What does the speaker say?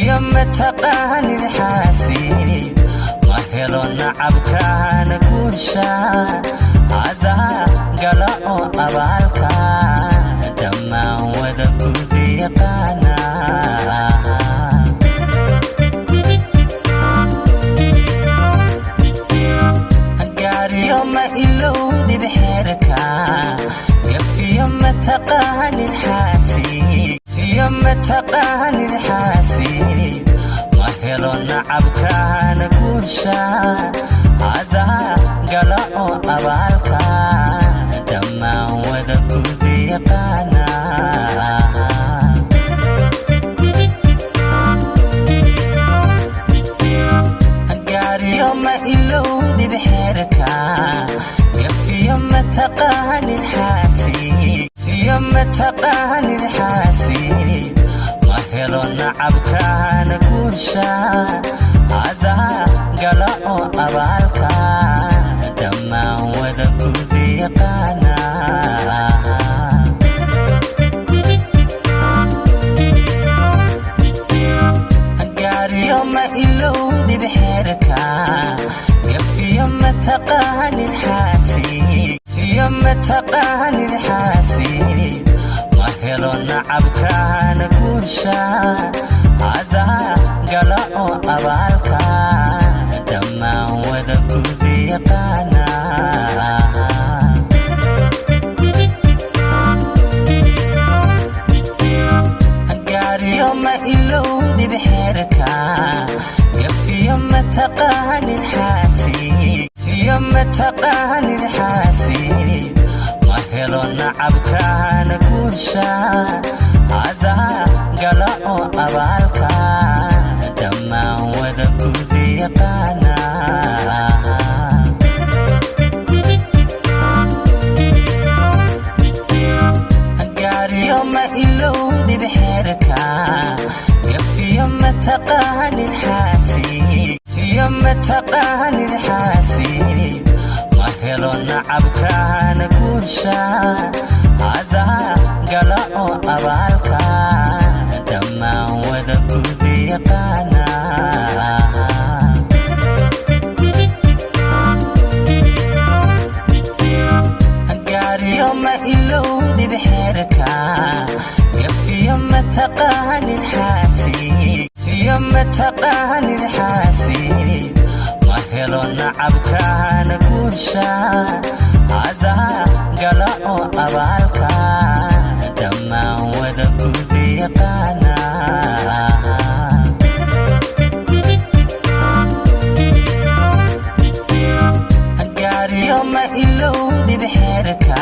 Gafiyo mataqaanid xaasiid, ma helo nacabkaana guusha. Adaa gala oo abaalka dhammaan wada guda yaqaana. Gaariyo ma ilowdid xeerka, gafiyo mataqaanid xaasiid, fiyo mataqaanid xaasiid, ma helo nacabkaana guusha. Adaa gala oo abaalka dhammaan wada guda yaqaana. Gaariyo ma ilowdid xeerka, gafiyo mataqaanid xaasiid, fiyo mataqaanid xaasiid, ma helo nacabkaana guusha. Adaa gala oo abaalka dhammaan wada guda yaqaana. Gaariyo ma ilowdid xeerka, gafiyo mataqaanid xaasiid, fiyo mataqaanid xaasiid, ma helo nacabkaana guusha. Adaa gala oo abaalka dhammaan wada guda yaqaana. Gaariyo ma ilowdid xeerka, gafiyo mataqaanid xaasiid, fiyo mataqaanid xaasiid, ma helo nacabkaana guusha. Adaa gala oo abaalka dhammaan wada guda yaqaana. Gaariyo ma ilowdid xeerka, gafiyo mataqaanid xaasiid, fiyo mataqaanid xaasiid, ma helo nacabkaana guusha. Adaa gala oo abaalka dhammaan wada guda yaqaana. Gaariyo ma ilowdid xeerka, gafiyo mataqaanid xaasiid, fiyo mataqaanid xaasiid, ma helo nacabkaana guusha. Adaa gala oo abaalka dhammaan wada guda yaqaana. Gaariyo ma ilowdid xeerka.